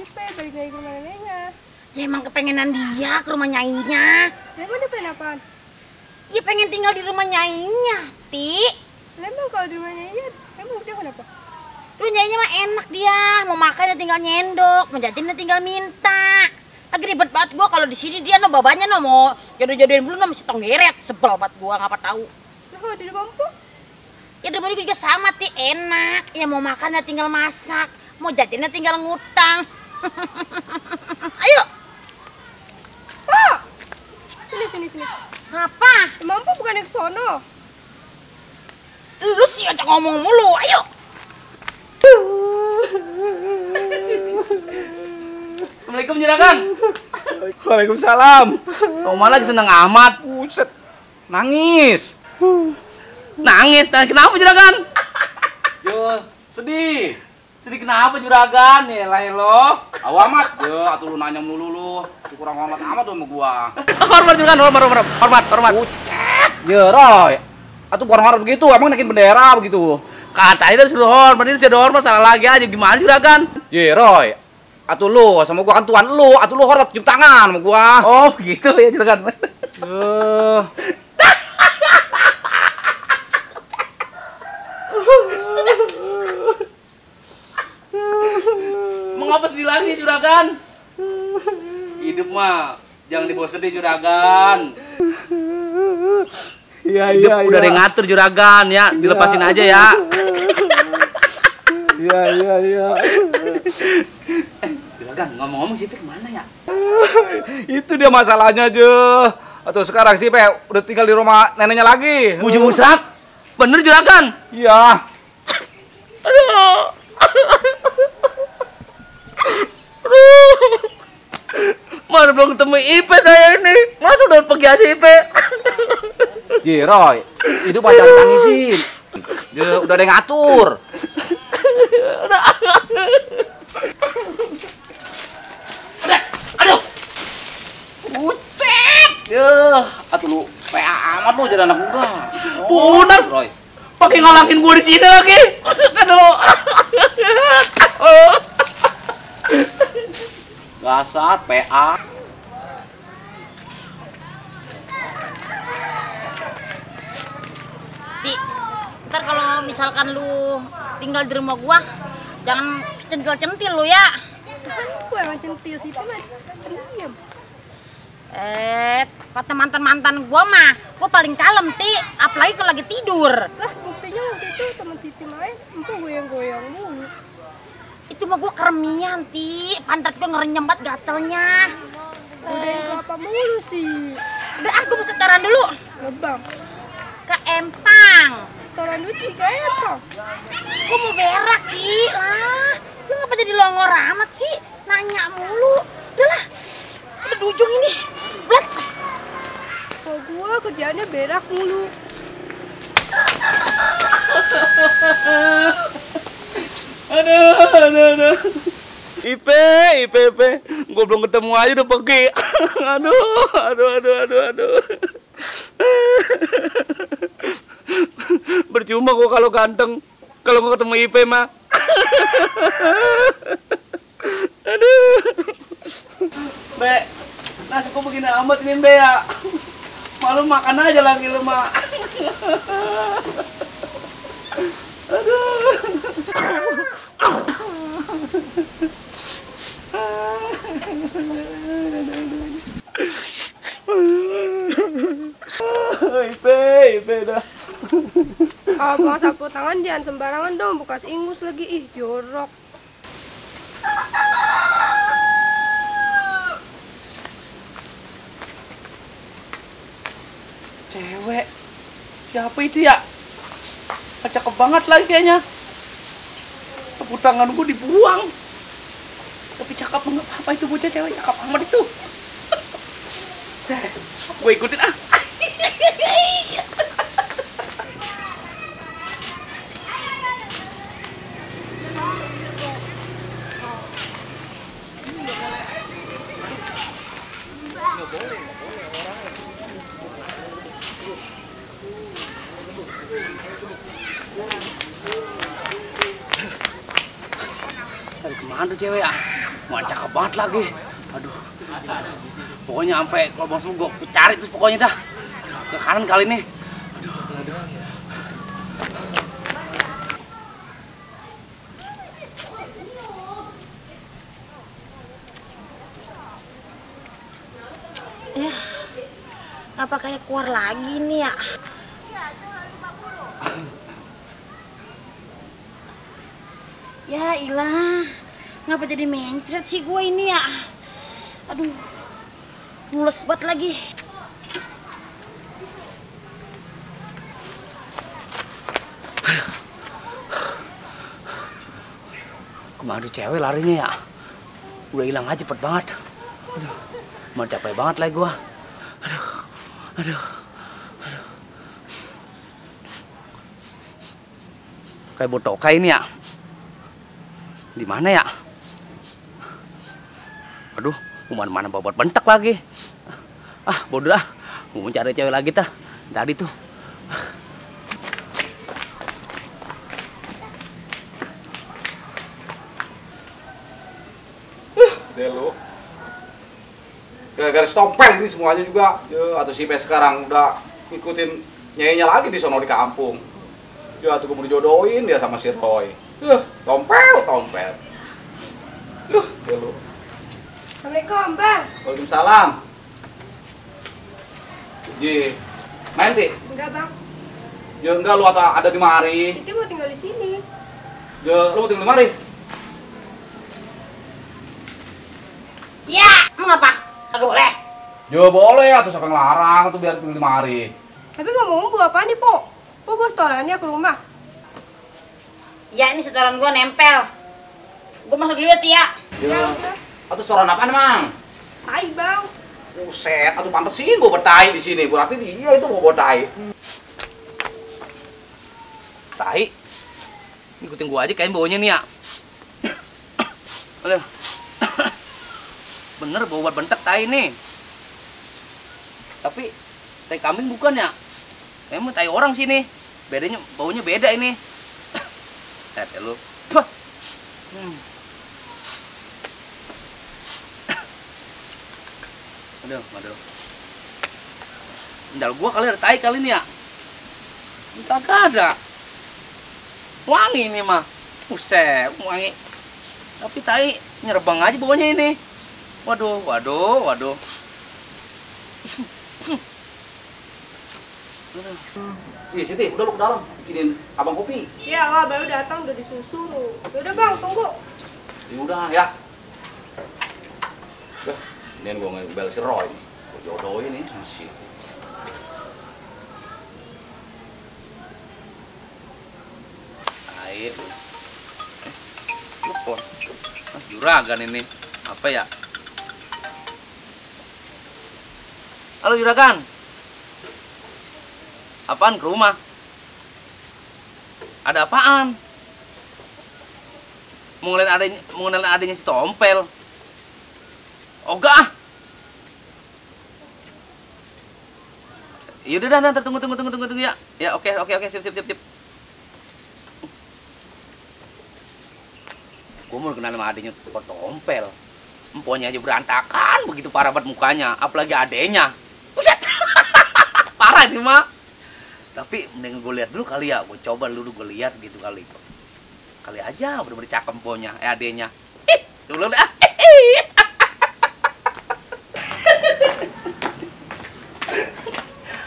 Ipe balik lagi ke rumah neneknya. Ya emang kepengenan dia ke rumah nyainya. Emang dia pengen apaan? Ya pengen tinggal di rumah nyainya, Ti. Emang kalau di rumah neneknya, emang dia kenapa? Rumah nyainya mah enak dia, mau makan ya tinggal nyendok, mau jajan ya tinggal minta. Lagi ribet banget gua kalau di sini dia babanya mau jodoh-jodohin belum masih tonggeret, sebel banget gua ngapa tahu. Nah, kalau di rumah Empu? Ya di rumah juga sama, Ti, enak. Ya mau makan ya tinggal masak, mau jajan ya tinggal ngutang. Ayo. Pak! Sini. Apa? Emang Empu bukan ke sono? Lu sih aja ngomong mulu, ayo. Assalamualaikum juragan. Waalaikumsalam. Kau malah lagi seneng amat. Buset. Nangis. Nangis, nah kenapa juragan? Yo, sedih. Sedih kenapa juragan? Ya lah lo. Awamat. Ya, atuh lu nanya melulu lu. Kurang hormat amat lu sama gua. Hormat juragan, hormat. Ya, Roy. Atuh kurang hormat begitu, emang naikin bendera begitu. Katanya itu suruh hormat, ini sudah hormat, salah lagi aja. Gimana juragan? Ya, Roy. Atuh lu sama gua kan tuan lu, atuh lu hormat cium tangan sama gua. Oh, gitu ya juragan. Mengapa sedih lagi juragan? Hidup mah jangan dibawa sedih juragan. Iya. Udah ada yang ngatur juragan ya, dilepasin aja ya. Iya. Juragan, ngomong-ngomong si Pe kemana ya? Itu dia masalahnya, Je. Atau sekarang sih, Pe, udah tinggal di rumah neneknya lagi. Ujung usap? Bener juragan? Iya. Aduh. Mana belum ketemu Ipe saya ini? Masa udah pergi aja Ipe? Je, Roy, hidup aja tangisin. Je, udah ada yang ngatur. Aduh. Bucet. Ya, atuh lu PA amat lu jadi anak muda. Punar. Roy. Pakai ngalangin gua di sini lagi. Aduh. Dasar PA. Ti, ntar kalau misalkan lu tinggal di rumah gua, jangan centil-centil lu ya. Empu emang centil sih, Pak. Diam. Kata mantan gua mah, gua paling kalem, Ti. Apalagi kalau lagi tidur. Lah, buktinya waktu itu teman Siti main, Empu goyang-goyang mulu. Itu mah gua keremian, Ti. Pantat gua ngerenyem banget gatelnya. Udah kelapa mulu sih. Udah, gua mau setoran dulu. Ngebang. Ke Empang. Setoran duit juga ya, Pak. Gua mau berak, Ti. Lah, lu ngapa jadi longor amat sih? Nanya mulu. Udah lah, udah di ujung ini. Blat. Kalau gua kerjaannya berak mulu. Aduh. Ipe. Gua belum ketemu aja udah pergi. Aduh. Percuma gua kalau ganteng, kalau gua ketemu Ipe mah. Aduh. Be, nasi kok begini amat ini Be ya? Malu makan aja lagi lu mah. Aduh. Ipe dah. Abang sapu tangan jangan sembarangan dong, bekas ingus lagi. Ih, jorok. Cewek. Siapa itu ya? Cakep banget lagi kayaknya. Sapu tangan gua dibuang. Tapi cakep banget. Apa itu bocah cewek cakep amat itu? Gue ikutin ah. Dari kemana tuh cewek ya? Wah, cakep banget lagi. Aduh. Pokoknya sampai kalau bang semua gue cari terus pokoknya dah. Aduh, ke kanan kali ini. Aduh. Ya, apa kayak keluar lagi nih ya? Ya ilah, ngapa jadi mencret sih gue ini ya? Aduh, mules banget lagi. Kemana tuh cewek larinya ya? Udah hilang aja cepet banget. Aduh, mau capek banget lagi gua. Aduh. Kayak botoka ini ya. Di mana ya? Aduh, mana babat bentak lagi. Ah, bodoh dah. Gua mau cari cewek lagi tah. Tadi tuh. Deh lu. Gara-gara stompel ini semuanya juga. Ya, atau si Pe sekarang udah ngikutin nyainya lagi di sono di kampung. Ya, tuh mau dijodohin dia sama si Roy. Tompel. Deh lu. Assalamualaikum, Bang. Waalaikumsalam. Ji, main Ti? Enggak, Bang. Ya enggak, lu ada di mari. Titi mau tinggal di sini. Ya, lu mau tinggal di mari. Ya, mengapa? Agak boleh. Ya boleh, atau siapa yang larang, atau biar tinggal di mari. Tapi ngomong buat apa nih, Po? Po bawa setorannya ke rumah. Ya, ini setoran gua nempel. Gua masuk dulu ya, Tia. Ya udah. Atau setoran apaan, Mang? Tai, Bang. Buset, atau pantesin gua bertai di sini. Berarti dia itu mau bertai. Tai. Ikutin gua aja kayak baunya nih ya. Aduh. Bener bau buat bentak tai nih. Tapi tai kambing bukan ya? Emang tai orang sini. Bedanya baunya beda ini. Lihat ya lu. Aduh. Sendal gua kali ada tai kali ini ya. Kagak ada. Wangi ini mah. Buset, wangi. Tapi tai nyerbang aja baunya ini. Waduh. Ih, Siti, udah lu ke dalam. Bikinin abang kopi. Iya lah, baru datang udah disusu. Yaudah, Bang, tunggu. Ya udah, ya. Udah, ini gua ngebel si Roy. Gua jodohin nih sama si Siti. Air. Lupa. Juragan ini. Apa ya? Halo Juragan. Apaan ke rumah? Ada apaan? Mau ngeliat adanya si Tompel. Oh enggak ah. Yaudah dah, tunggu ya. Ya oke, sip. Gue mau kenal sama adenya Tompel. Emponya aja berantakan begitu parah banget mukanya, apalagi adenya. Buset. Parah nih mah. Tapi mending gue lihat dulu kali ya, gue coba dulu gue lihat gitu kali. Kali aja bener-bener cakep emponya, adenya. Dulu ah.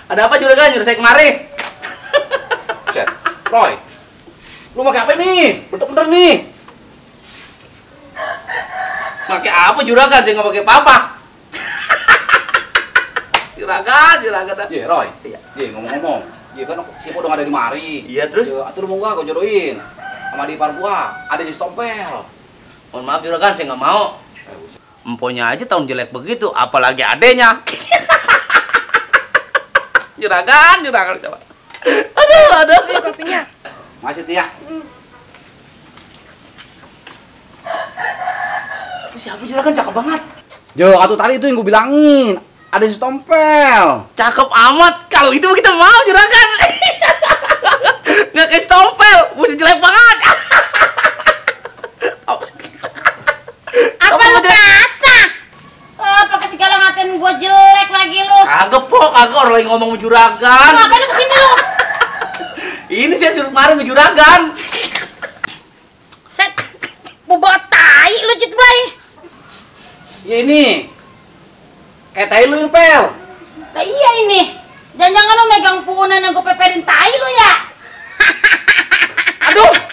Ada apa Juragan? Nyuruh saya kemari. Set, Roy. Lu pakai apa nih? Bener-bener nih. Pakai apa Juragan? Saya nggak pakai apa-apa. Juragan. Iya, Roy. Iya, ngomong-ngomong. Iya kan si Po udah ada di mari. Iya, terus? Atur mau gua jodohin sama di par gua, ada di Stompel. Mohon maaf Juragan, saya nggak mau. Emponya aja tahun jelek begitu, apalagi adenya. Juragan coba. Aduh. Ini kopinya. Masih Tia. Siapa Juragan cakep banget. Jo, atuh tadi itu yang gua bilangin. Ada di Stompel. Cakep amat. Kalau itu kita mau Juragan. Nggak kayak Stompel, buset jelek banget. Apa lu kagak orang lagi ngomong juragan. Ngapain lu kesini lu? Ini saya suruh kemarin juragan. Set. Mau bawa tai lu Cut Bray. Ya ini. Kayak tai lu, Pel. Lah iya ini. Jangan-jangan lu megang punan yang gue peperin tai lu ya?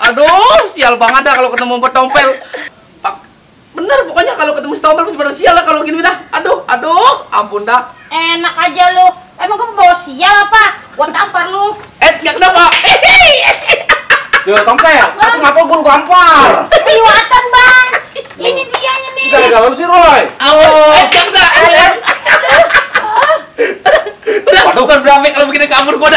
Aduh, sial banget dah kalau ketemu petompel. Bener pokoknya kalau ketemu si tompel bener sial lah kalau gini dah. Aduh, ampun dah. Enak aja lu. Emang gue bawa sial apa? Gua tampar lu. Ya kenapa? Yo, tompel. Aku ngapa gua gampar? Liwatan, Bang. Ini dianya nih. Udah gagal si Roy. Jangan dah. Waduh kan berapa kalau begini kabur gua